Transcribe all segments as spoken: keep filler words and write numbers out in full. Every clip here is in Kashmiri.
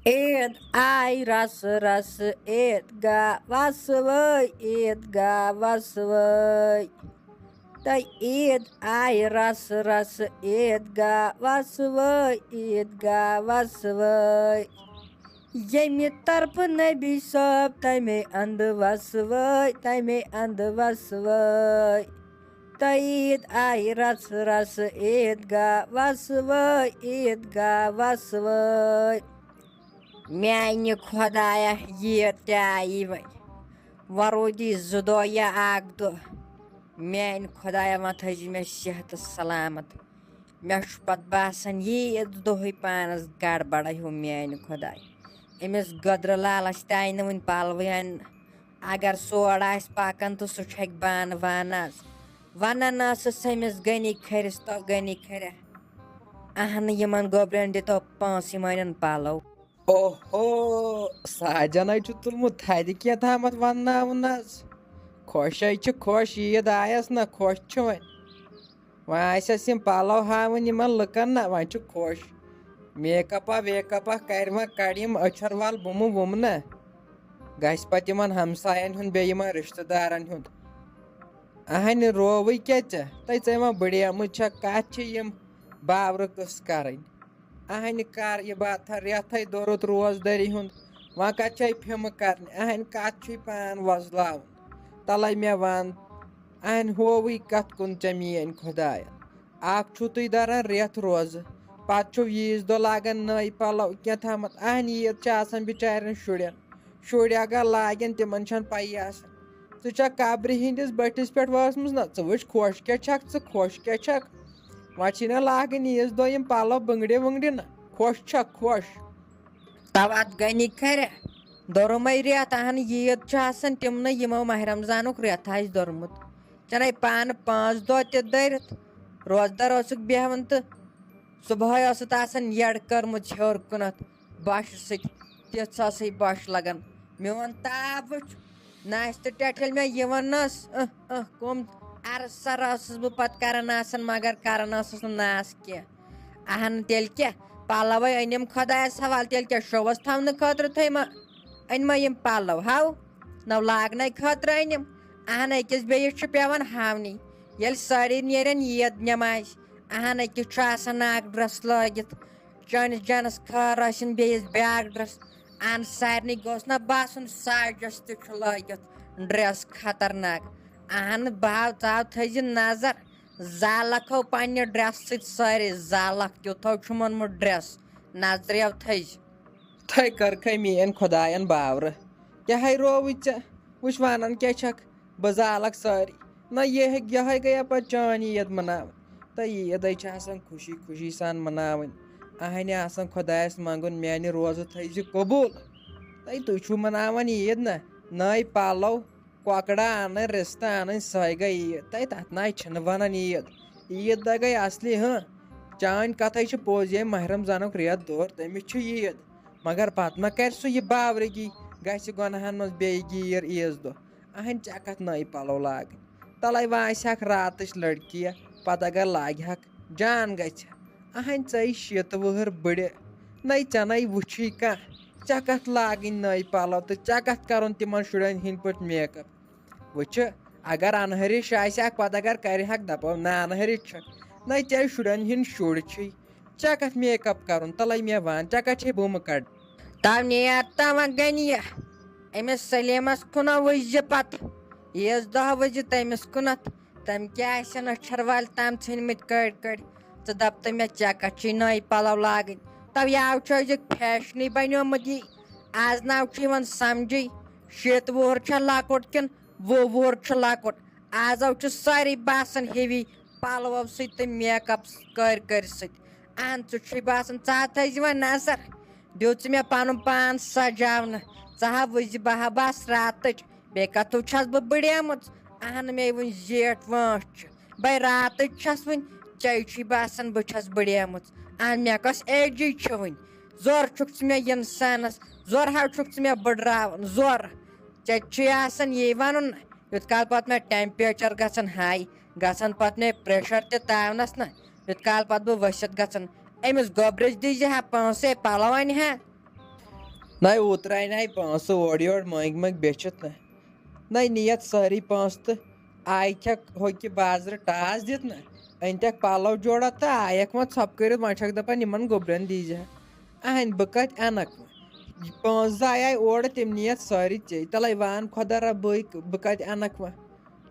عیٖد آیہِ رسہٕ رسہٕ، عیٖد گاہ وسوٲے، عیٖد گاہ وسوٲے۔ تہٕ عیٖد آیہِ رسہٕ رسہٕ، عیٖد گاہ وسوٲے، عیٖد گاہ وسوٲے۔ ییٚمہِ طرفہٕ نبی صٲب، تَمے اندٕ وسوٲے، تَمے اندٕ وسوٲے۔ تہٕ عیٖد آیہِ رسہٕ رسہٕ، عیٖد گاہ وسوٲے، عیٖد گاہ وسوٲے۔ میانہِ خۄدایہ، ییٖر تہِ آیی وۄنۍ۔ وۄنۍ روٗدی زٕ دۄہ یا اکھ دۄہ۔ میانہِ خۄدایہ، وۄنۍ تھٲیزِ مےٚ صحت سلامت۔ مےٚ چھُ پتہٕ باسان، ییٖر دۄہٕے پانس گڑبڑے ہیوٗ میانہِ خۄدایہ۔ أمِس گۄدرٕ لالس تہِ آیہِ نہٕ وُنہِ پلوٕے اننہٕ۔ اگر سور آسہِ پکان تہٕ سُہ چھُ ہیٚکہِ بانہٕ وانہٕ آز۔ ونان ٲسٕس أمِس غنی کھرِس، تو غنی کھرِ، اہنہٕ، یِمن گوٚبرٮ۪ن دِتو پانٛسہٕ، یِم انن پلو۔ اوہو، ساجن ہے چھُ تُلمُت تھدِ کینٛہہ تامتھ ونناوُن حظ۔ خۄش ہے چھِ خۄش، عیٖد آیس نہ، خۄش چھِ وۄنۍ۔ وۄنۍ آسٮ۪س یِم پلو ہاوٕنۍ یِمن لُکن نہ، وۄنۍ چھُ خۄش۔ میک اپا ویک اپا کرِ وۄنۍ، کڑِ یِم أچھر ول بُمہٕ وُمہٕ نہ۔ گژھِ پتہٕ یِمن ہمساین ہُنٛد بیٚیہِ یِمن رشتہٕ دارن ہُنٛد۔ اہنہِ رووٕے کیٛاہ ژےٚ؟ تَے ژےٚ وۄنۍ بٕڑیمٕژ چھےٚ، کتھ چھِ یِم باورٕ قٕصہٕ کرٕنۍ؟ اہنہِ کر یہِ باتھا، رٮ۪تھے دوٚرُتھ روزدٔری ہُنٛد، وۄنۍ کتھ چھے فِمہٕ کرنہِ؟ اہنہِ کتھ چھُے پان وۄزلاوُن؟ تلے مےٚ ون، اہنہِ ہووٕے کتھ کُن ژےٚ میٲنۍ خۄدایا؟ اکھ چھُو تُہۍ دران رٮ۪تھ روزٕ، پتہٕ چھِو عیٖذ دۄہ لاگان نٔے پلو کینٛہہ تامتھ۔ اہنہِ عیٖد چھِ آسان بچارٮ۪ن شُرٮ۪ن، شُرۍ اگر لاگن تِمن چھنہٕ پیی آسان۔ ژٕ چھکھ قبرِ ہٕنٛدِس بٔٹھِس پٮ۪ٹھ وٲژمٕژ نہ، ژٕ وٕچھ خۄش کیٛاہ چھکھ، ژٕ خۄش کیٛاہ چھکھ؟ وۄنۍ چھی نہ لاگٕنۍ عیٖذ دۄہ یِم پلو بٕنٛگرِ وٕنٛگرِ نہ، خۄش چھکھ خۄش؟ تو اتھ غنی کھرِ، دوٚرمے رٮ۪تھ، اہن عیٖد چھُ آسان تِمنٕے یِمو ماہ رمضانُک رٮ۪تھ آسہِ دوٚرمُت۔ ژےٚ نے پانہٕ پانٛژھ دۄہ تہِ دٔرِتھ، روزدار اوسُکھ بیہوان تہٕ صبحٲے ٲسٕتھ آسان یٔڈ کٔرمٕژ ہیوٚر کُنتھ بۄچھِ سۭتۍ، تِژھ ٲسٕے بۄچھ لگان۔ میون تاپھ وٕچھ، نستہِ ٹٮ۪ٹھ ییٚلہِ مےٚ یِوان ٲس، اہ، اہ، کُم عرض سر ٲسٕس بہٕ پتہٕ کران آسان، مگر کران ٲسٕس نہٕ ناس کینٛہہ۔ اہن، تیٚلہِ کیٛاہ؟ پلوے أنِم خۄدایس حوالہٕ، تیٚلہِ کیٛاہ شووس تھاونہٕ خٲطرٕ تھٲیمہ، أنۍ مہ یِم پلو؟ ہاو، نو لاگنَے خٲطرٕ أنِم۔ اہن، أکِس بیٚیِس چھُ پٮ۪وان ہاونٕے۔ ییٚلہِ سٲری نیرن عیٖد نٮ۪مازِ، اہن، أکِس چھُ آسان اکھ ڈرٛس لٲگِتھ، چٲنِس جنس خٲر ٲسِن بیٚیِس بیٛاکھ ڈرٛس۔ اہن، سارنٕے گوٚژھ نہ باسُن ساجس تہِ چھُ لٲگِتھ ڈرٛس خطرناک۔ اہن، باو ژاو تھٲیزِ نظر، زالکھو پننہِ ڈرٛس سۭتۍ سٲری، زالکھ تیُتھو چھُم اوٚنمُت ڈرٛس، نظرِیو تھٲیزِ۔ تھے کٔرکھے میٲنۍ خۄداین باورٕ۔ کیٛاہ ہے رووُے ژےٚ؟ وٕچھ ونان کیٛاہ چھکھ؟ بہٕ زالکھ سٲری۔ نہ، یہِ ہیٚکہِ، یِہے گٔیا پتہٕ چٲنۍ عیٖد مناوٕنۍ۔ تہٕ عیٖدے چھِ آسان خوشی خوشی سان مناوٕنۍ۔ اہنہِ آسان خۄدایس منٛگُن، میانہِ روزٕ تھٲیزِ قبوٗل۔ تہٕ تُہۍ چھِو مناوان عیٖد نہ، نٔے پلو، کۄکڑا انٕنۍ، رستہٕ انٕنۍ، سۄے گٔے عیٖد۔ تہٕ تتھ نہ چھِنہٕ ونان عیٖد۔ عیٖد دۄہ گٔے اصلی، ہاں۔ چٲنۍ کتھے چھِ پوٚز، ییٚمۍ ماہ رمضانُک رٮ۪تھ دوٚر، تٔمِس چھِ عیٖد۔ مگر پتہٕ ما کرِ سُہ یہِ باورٕگی، گژھِ گۄناہن منٛز بیٚیہِ گیٖر عیٖذ دۄہ۔ اہنۍ، ژےٚ کتھ نٔے پلو لاگٕنۍ؟ تلے وۄنۍ آسہِ ہاکھ راتٕچ لڑکی، پتہٕ اگر لاگہِ ہاکھ جان گژھِ۔ اہنۍ، ژے شیٖتہٕ وُہر بٕڑِ، نَے ژےٚ نَے وُچھُے کانٛہہ۔ ژےٚ کتھ لاگٕنۍ نٔے پلو تہٕ ژےٚ کتھ کرُن تِمن شُرٮ۪ن ہٕنٛدۍ پٲٹھۍ میک اپ؟ وٕچھِ، اگر انہٕ رِش آسہِ ہاکھ، پتہٕ اگر کرِ ہاکھ، دپو نہ انہٕ رِش چھکھ۔ نَے ژےٚ شُرٮ۪ن ہٕنٛدۍ شُرۍ چھُے، ژےٚ کتھ میک اپ کرُن؟ تلے مےٚ ون، ژےٚ کتھ چھے بُمہٕ کڑ؟ تَو نیر تَو وۄنۍ غنیہ، أمِس سلیمس کُنہ وٕچھزِ پتہٕ، عیٖذ دۄہ وٕچھزِ تٔمِس کُنتھ۔ تٔمۍ کیٛاہ آسن أچھر والہِ تام ژھٕنمٕتۍ کٔڑۍ کٔڑۍ۔ ژٕ دپ تہٕ مےٚ، ژےٚ کتھ چھُے نٔے پلو لاگٕنۍ؟ تَو یاو چھُ أزیُک فیشنٕے بنیومُت یی۔ آز ناو چھُ یِوان سمجھٕے، شیٖتہٕ وُہُر چھا لۄکُٹ کِنہٕ وُہ وُہُر چھُ لۄکُٹ؟ آز حظ چھُ سٲری باسان ہیوی پلوو سۭتۍ تہٕ میک اپ کٔرۍ کٔرۍ سۭتۍ۔ اہن، ژٕ چھُے باسان، ژٕ ہا تھٲیزِ وۄنۍ نظر۔ دیُت ژٕ مےٚ پنُن پان سجاونہٕ۔ ژٕ ہا وٕچھزِ بہٕ ہا بس راتٕچ۔ بیٚیہِ کتھو چھس بہٕ بٕڑیمٕژ۔ اہن، مےٚ وٕنۍ زیٹھ وٲنٛٹھ چھِ۔ بے راتٕچ چھس وٕنۍ۔ ژےٚ چھُے باسان بہٕ چھس بٕڑیمٕژ۔ اہن، مےٚ کۄس ایجی چھِ وٕنۍ؟ زورٕ چھُکھ ژٕ مےٚ انسانس، زورٕ ہا چھُکھ ژٕ مےٚ بٕڑراوان، زورٕ۔ ژےٚ چھُے آسان یی ونُن، یُتھ کال پتہٕ مےٚ ٹیمپریچر گژھان ہاے، گژھان پتہٕ مےٚ پریشر تہِ تاونس نہ، یُتھ کال پتہٕ بہٕ ؤسِتھ گژھان۔ أمِس گوٚبرِس دیٖزِ ہا پونٛسے، پلو انہِ ہا۔ نَے اوترٕ اَنے پونٛسہٕ اورٕ یورٕ مٔنٛگۍ مٔنٛگۍ بیچھِتھ نہ۔ نَے نِیَتھ سٲری پونٛسہٕ تہٕ آیہِ چھَکھ ہوٚکہِ بازرٕ ٹاس دِتھ نہ۔ أنۍ تَکھ پَلو جوڑا تہٕ آیَکھ وۄنۍ ژھۄپہٕ کٔرِتھ، وۄنۍ چھَکھ دَپان یِمَن گوٚبرٮ۪ن دیٖزِ ہا۔ اَہَنۍ بہٕ کَتہِ اَنَکھ وۄنۍ؟ یہِ پونٛسہٕ زٕ آیہِ اورٕ، تِم نِیَتھ سٲری ژےٚ۔ تَلَے وان خۄدا رۄبٕے، بہٕ کَتہِ اَنَکھ وۄنۍ؟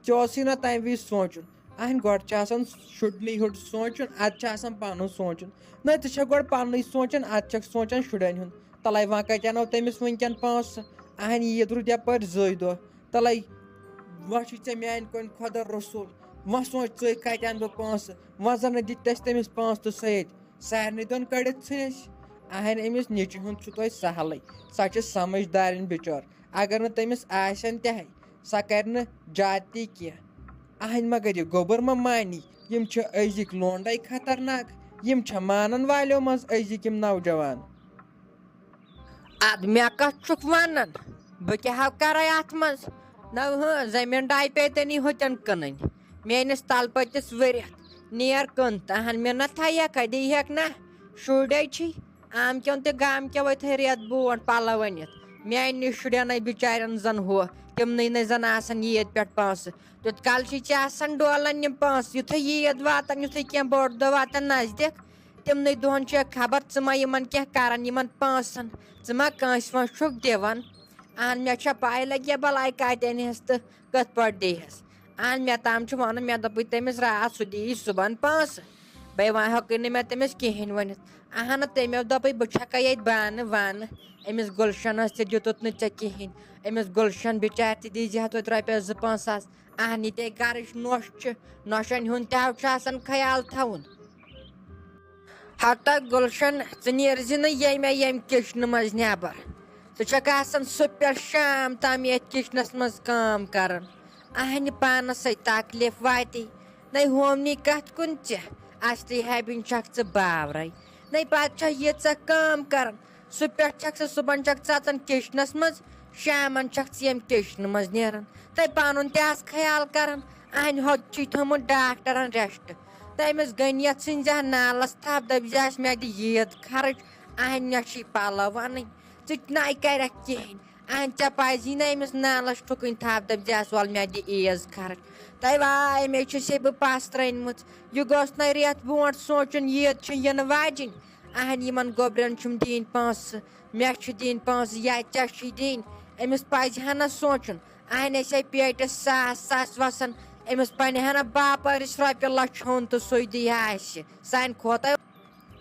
ژےٚ اوسُے نہ تَمہِ وِزِ سونٛچُن۔ اَہَنۍ گۄڈٕ چھُ آسان شُرنٕے ہیوٚت سونٛچُن، اَدٕ چھُ آسان پَنُن سونٛچُن۔ نہ، ژٕ چھَکھ گۄڈٕ پَننُے سونٛچان، اَدٕ چھَکھ سونٛچان شُرٮ۪ن ہُنٛد۔ تَلَے وۄنۍ کَتہِ اَنو تٔمِس وٕنۍکٮ۪ن پونٛسہٕ؟ اَہَنۍ عیٖد روٗد یَپٲرۍ زٕے دۄہ۔ تَلَے وۄنۍ چھُے ژےٚ میٛانہِ کُن خۄدا رسوٗل، وۄنۍ سونٛچ ژٕے کَتہِ اَنہٕ بہٕ پونٛسہٕ؟ وۄنۍ زَن نہٕ دِتۍ اَسہِ تٔمِس پونٛسہٕ تہٕ سُہ ییٚتہِ سارنٕے دۄن کٔڑِتھ ژھٕنۍ أسۍ۔ اَہَنۍ أمِس نیٚچوِ ہُنٛد چھُ توتہِ سہلٕے، سۄ چھِ سَمٕجھدارِنۍ بِچٲر۔ اگر نہٕ تٔمِس آسن تہِ ہے، سۄ کَرِ نہٕ جاتی کینٛہہ۔ اَہَنۍ مگر یہِ گوٚبُر ما مانی؟ یِم چھِ أزِکۍ لونڈَے خطرناک، یِم چھِ مانَن والیو منٛز أزِکۍ یِم نوجوان۔ اَدٕ مےٚ کَتھ چھُکھ وَنان؟ بہٕ کیٛاہ ہا کَرَے اَتھ منٛز؟ نہ ہُہ زٔمیٖن ڈاے پیتٲنی ہوٚتٮ۪ن کٕنٕنۍ۔ میٛٲنِس تَلہٕ پٔتِس ؤرِتھ نیر کٕن تہٕ ہَن مےٚ نہ تھایَکھ، دی ہٮ۪کھ نہ؟ شُرۍ چھِی آمکیو تہٕ گامکیو أتھۍ رٮ۪تھ برونٛٹھ پَلو أنِتھ۔ میٛانہِ شُرٮ۪نَے بِچارٮ۪ن زَن ہُہ، تِمنٕے نَے زَن آسَن عیٖد پٮ۪ٹھ پونٛسہٕ۔ تیوٗت کال چھِ ژےٚ آسان ڈولَن یِم پونٛسہٕ۔ یُتھُے عیٖد واتان، یُتھُے کینٛہہ بوٚڑ دۄہ واتان نزدیٖک، تِمنٕے دۄہَن چھُ خبر ژٕ ما یِمَن کینٛہہ کَرَن یِمَن پونٛسَن، ژٕ ما کٲنٛسہِ وٲنٛسہِ چھُکھ دِوان۔ اہن، مےٚ چھےٚ پَے لَگہِ ہا بَلاے کَتہِ اَنہِ ہَس تہٕ کِتھ پٲٹھۍ دِیہِ ہَس۔ اہن، مےٚ تام چھُ وَنُن، مےٚ دوٚپُے تٔمِس راتھ سُہ دِیی صُبحن پونٛسہٕ۔ بیٚیہِ وۄنۍ ہیوٚکُے نہٕ مےٚ تٔمِس کِہیٖنۍ ؤنِتھ۔ اہن، تٔمۍ دوٚپُے بہٕ چھَکَے ییٚتہِ بانہٕ وانہٕ۔ أمِس گُلشَنَس تہِ دیُتُتھ نہٕ ژےٚ کِہیٖنۍ۔ أمِس گُلشَن بِچارِ تہِ دیٖزِ ہا توتہِ رۄپیَس زٕ پونٛسہٕ ساس۔ اہنہِ تے گرٕچ نۄش چھِ، نۄشن ہُنٛد تہِ ہاو چھُ آسان خیال تھاوُن۔ ہتا گُلشن، ژٕ نیرزِ نہٕ ییٚمہِ، ییٚمہِ کِچنہٕ منٛز نٮ۪بر۔ ژٕ چھکھ آسان صُبح پٮ۪ٹھ شام تام یتھ کِچنس منٛز کٲم کران۔ اہنہِ پانس سۭتۍ تکلیف واتی۔ نَے ہومنی کتھ کُن ژےٚ؟ اصلی ہیبِنۍ چھکھ ژٕ باورے۔ نَے پتہٕ چھکھ ییٖژاہ کٲم کران۔ سُہ پٮ۪ٹھ چھکھ ژٕ صُبحن چھکھ ژٕ اژان کِچنس منٛز، شامن چھکھ ژٕ ییٚمہِ کِچنہٕ منٛز نیران۔ تۄہہِ پنُن تہِ آسہٕ خیال کران۔ اہنہِ ہوٚتہِ چھُے تھوٚمُت ڈاکٹرن ریسٹ۔ تہٕ أمِس غنیت سٕنٛدِ زِ نالس تھپھ، دٔپۍ زِہس مےٚ دِ ییٖژ خرٕچ، اہنہِ مےٚ چھُے پلو انٕنۍ۔ ژٕ تہِ نَے کرکھ کِہیٖنۍ۔ اہنہِ ژےٚ پزی نہٕ أمِس نالس ٹھُکٕنۍ تھپھ، دٔپۍ زِہس وَل مےٚ دِ عیٖز خرٕچ۔ تۄہہِ واے مے چھُ سے بہٕ پسترٲنمٕژ۔ یہِ گوٚژھ نَے رٮ۪تھ برونٛٹھ سونٛچُن، عیٖد چھِ یِنہٕ واجِنۍ۔ اہن یِمن گوٚبرٮ۪ن چھُم دِنۍ پونٛسہٕ، مےٚ چھِ دِنۍ پونٛسہٕ یا ژےٚ چھُے دِنۍ۔ أمِس پزِ ہا نہ سونٛچُن، اہن أسۍ ہے پیٹٮ۪س ساس ساس وسان، أمِس پنہِ ہا نہ باپٲرِس رۄپیہِ لچھ ہُنٛد تہٕ سُے دی ہا اسہِ سانہِ کھۄتہٕ۔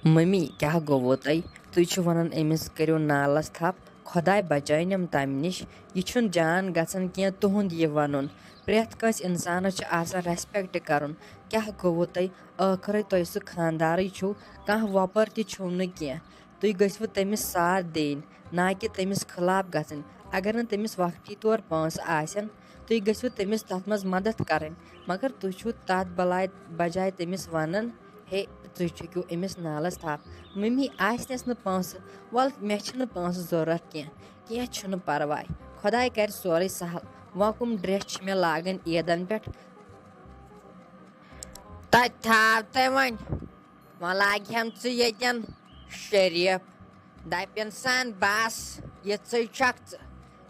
مٔمی، کیٛاہ گوٚووُ تۄہہِ؟ تُہۍ چھِو ونان أمِس کٔرِو نالس تھپھ؟ خۄداے بچٲینم تمہِ نِش۔ یہِ چھُنہٕ جان گژھان کینٛہہ تُہُنٛد یہِ ونُن۔ پرٛٮ۪تھ کٲنٛسہِ انسانس چھُ آسان ریسپیکٹ کرُن۔ کیٛاہ گوٚووُ تۄہہِ؟ ٲخرے تۄہہِ سُہ خانٛدارٕے چھُو، کانٛہہ وۄپر تہِ چھُو نہٕ کینٛہہ۔ تُہۍ گٔژھِوٕ تٔمِس ساتھ دِنۍ، نہ کہِ تٔمِس خلاف گژھٕنۍ۔ اگر نہٕ تٔمِس وقتی طور پونٛسہٕ آسن، تُہۍ گٔژھِوٕ تٔمِس تَتھ منٛز مدد کرٕنۍ۔ مگر تُہۍ چھِو تَتھ بلاے بجاے تٔمِس ونان، ہے، تُہۍ چھُکِو أمِس نالس تھپھ۔ مٔمی، آسنس نہٕ پونٛسہٕ، وَل، مےٚ چھِنہٕ پونٛسہٕ ضروٗرت کینٛہہ، کینٛہہ چھُنہٕ پرواے، خۄداے کرِ سورُے سہل۔ وۄنۍ کٕم ڈرٛٮ۪س چھِ مےٚ لاگٕنۍ عیٖدن پٮ۪ٹھ؟ تَتہِ تھاو تۄہہِ وۄنۍ۔ وۄنۍ لاگہِ ہم ژٕ ییٚتٮ۪ن شریٖف۔ دَپٮ۪ن سان بس، یِژٕے چھکھ ژٕ،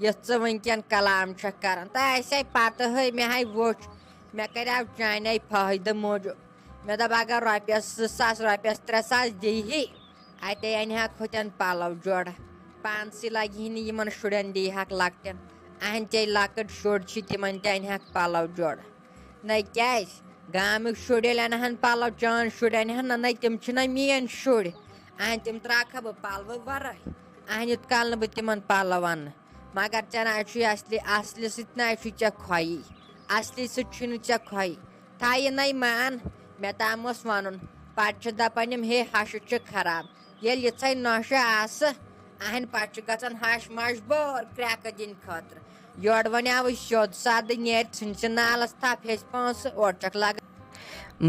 یِژھ ژٕ وٕنکٮ۪ن کلام چھکھ کران۔ تہٕ اَسہِ ہے پتہٕ ہے، مےٚ ہے وُچھ، مےٚ کریو چانے فٲیدٕ موٗجوٗب۔ مےٚ دوٚپ اگر رۄپیس زٕ ساس، رۄپیس ترٛےٚ ساس دِیہِ، اتے انہِ ہا کھۄتٮ۪ن پلو جوڑہ۔ پانسٕے لگہِ ہی نہٕ یِمن شُرٮ۪ن، دی ہکھ لۄکٹٮ۪ن۔ اہنٛدۍ تے لۄکٕٹۍ شُرۍ چھِ، تِمن تہِ انہِ ہکھ پلو جوڑہ۔ نہ کیازِ؟ گامٕکۍ شُرۍ ییٚلہِ انہٕ ہن پلو، چٲنۍ شُرۍ انہِ ہن نہ، نہ تِم چھِنہ میٲنۍ شُرۍ۔ اہنٛدۍ تِم تراوکھا بہٕ پلوٕ ورٲے؟ اہنٛدۍ یوٗت کال نہٕ بہٕ تِمن پلو انہٕ۔ مگر ژےٚ نہ چھُے اصلی، اصلی سۭتۍ نہ چھُے ژےٚ کھۄیی۔ اصلی سۭتۍ چھُے نہٕ ژےٚ کھۄیی۔ تھایہِ نَے مان، مےٚ تام اوس وَنُن۔ پَتہٕ چھِ دَپان یِم، ہے، ہَشہِ چھِ خراب۔ ییٚلہِ یِژھَے نۄشہِ آسہٕ، اَہَنہِ پَتہٕ چھُ گژھان ہَش مَش بور کرٛٮ۪کہٕ دِنہٕ خٲطرٕ۔ یورٕ وَنیٛاوُے سیوٚد سادٕ، نیرِ ژھٕنہِ ژٕ نالَس تھَپھ، ہیٚژِ پونٛسہٕ، اورٕ چھَکھ لَگان۔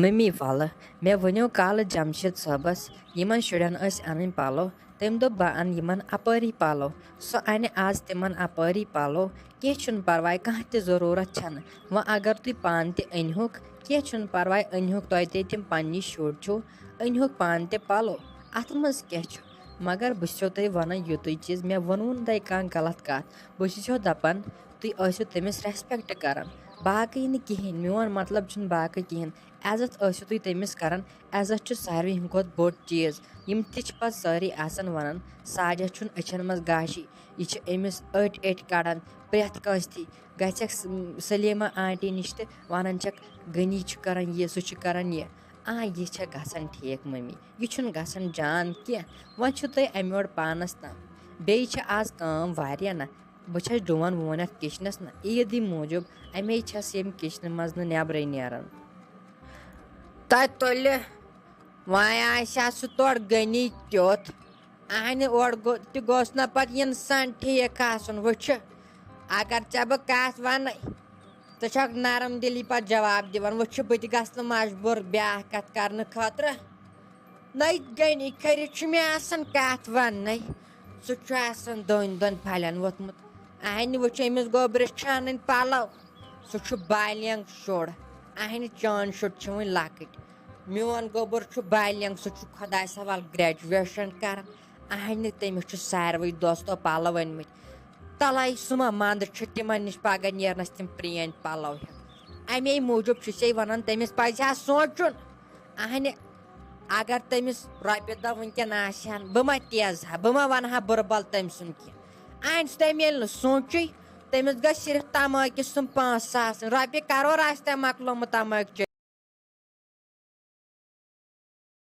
مٔمی وَلہٕ، مےٚ ؤنِو کالہٕ جمشید صٲبَس، یِمَن شُرٮ۪ن ٲسۍ اَنٕنۍ پَلو۔ تٔمۍ دوٚپ، "بہٕ اَنہٕ یِمَن اَپٲری پَلو۔" سُہ اَنہِ آز تِمَن اَپٲری پَلو۔ کینٛہہ چھُنہٕ پَرواے، کانٛہہ تہِ ضروٗرت چھَنہٕ۔ وۄنۍ اگر تُہۍ پانہٕ تہِ أنۍہُکھ، کینٛہہ چھُنہٕ پَرواے، أنۍہُکھ، تۄہہِ تہِ تِم پنٛنی شُرۍ چھِو، أنۍہُکھ پانہٕ تہِ پَلو۔ اَتھ منٛز کیٛاہ چھُ؟ مگر بہٕ چھُسو تۄہہِ وَنان یُتُے چیٖز، مےٚ ووٚنوُ نہٕ تۄہہِ کانٛہہ غلط کَتھ۔ بہٕ چھُسو دَپان، تُہۍ ٲسِو تٔمِس respect کَران، باقٕے نہٕ کِہیٖنۍ۔ میون مطلب چھُنہٕ باقٕے کِہیٖنۍ، عزت ٲسِو تُہۍ تٔمِس کَران۔ عزت چھُ ساروی ہٕنٛدِ کھۄتہٕ بوٚڑ چیٖز۔ یِم تہِ چھِ پَتہٕ سٲری آسان وَنان، ساجد چھُنہٕ أچھَن منٛز گاشی، یہِ چھِ أمِس أٹۍ أٹۍ کَڑان پرٛٮ۪تھ کٲنٛسہِ تھی۔ گژھٮ۪کھ س-، سلیمہ آنٹی نِش تہٕ وَنان چھَکھ، غنی چھُ کَران یہِ، سُہ چھُ کَران یہِ۔ آ، یہِ چھےٚ گژھان ٹھیٖک مٔمی، یہِ چھُنہٕ گژھان جان کینٛہہ۔ وۄنۍ چھُ تۄہہِ اَمہِ یورٕ پانَس تام۔ بیٚیہِ چھِ آز کٲم واریاہ نہ، بہٕ چھَس ڈُوَن ووٗنٮ۪تھ کِچنَس نہ، عیٖدٕے موٗجوٗب، اَمے چھَس ییٚمہِ کِچنہٕ منٛز نہٕ نٮ۪برَے نیران۔ تَتہِ تُلہِ وۄنۍ آسہِ ہا سُہ تورٕ غنی کیُتھ۔ اہنہِ اورٕ گوٚو تہِ گوٚژھ نہ پتہٕ انسان ٹھیٖک آسُن۔ وٕچھِ، اگر ژےٚ بہٕ کتھ ونہٕ، ژٕ چھکھ نرم دلی پتہٕ جواب دِوان۔ وٕچھِ، بہٕ تہِ گژھٕ نہٕ مجبوٗر بیٛاکھ کتھ کرنہٕ خٲطرٕ۔ نٔے غنی کٔرِتھ چھُ مےٚ آسان کتھ وننَے۔ سُہ چھُ آسان دٔنۍ دٔنۍ پھلٮ۪ن ووٚتھمُت۔ اہنہِ وٕچھِ، أمِس گوٚبرِس چھِ انٕنۍ پلو۔ سُہ چھُ بالینگ شُر۔ اہنہِ چٲنۍ شُرۍ چھِ وٕنہِ لۄکٕٹۍ۔ میون گوٚبُر چھُ بالینگ، سُہ چھُ خۄدایَس حوالہٕ graduation کران۔ اہنہِ تٔمِس چھُ ساروٕے دوستو پلو أنۍ مٕتۍ۔ تلے سُہ ما منٛدٕ چھُ تِمن نِش پگاہ نیرنس تِم پرٛٲنۍ پلو ہٮ۪تھ۔ امے موٗجوٗب چھُسے ونان، تٔمِس پزِ ہا سونٛچُن۔ اہنہِ، اگر تٔمِس رۄپیہِ دہ وٕنکٮ۪ن آسہِ ہن، بہٕ ما تیزٕ ہا، بہٕ ما ونہٕ ہا بُرٕ بل تٔمۍ سُنٛد کینٛہہ؟ اہنہِ، تٔمۍ ییٚلہِ نہٕ سونٛچُے، تٔمِس گژھِ صرف تماکہِ سُنٛد پانٛژھ ساس۔ رۄپیہِ کرور آسہِ تٔمۍ مۄکلومُت تماکہِ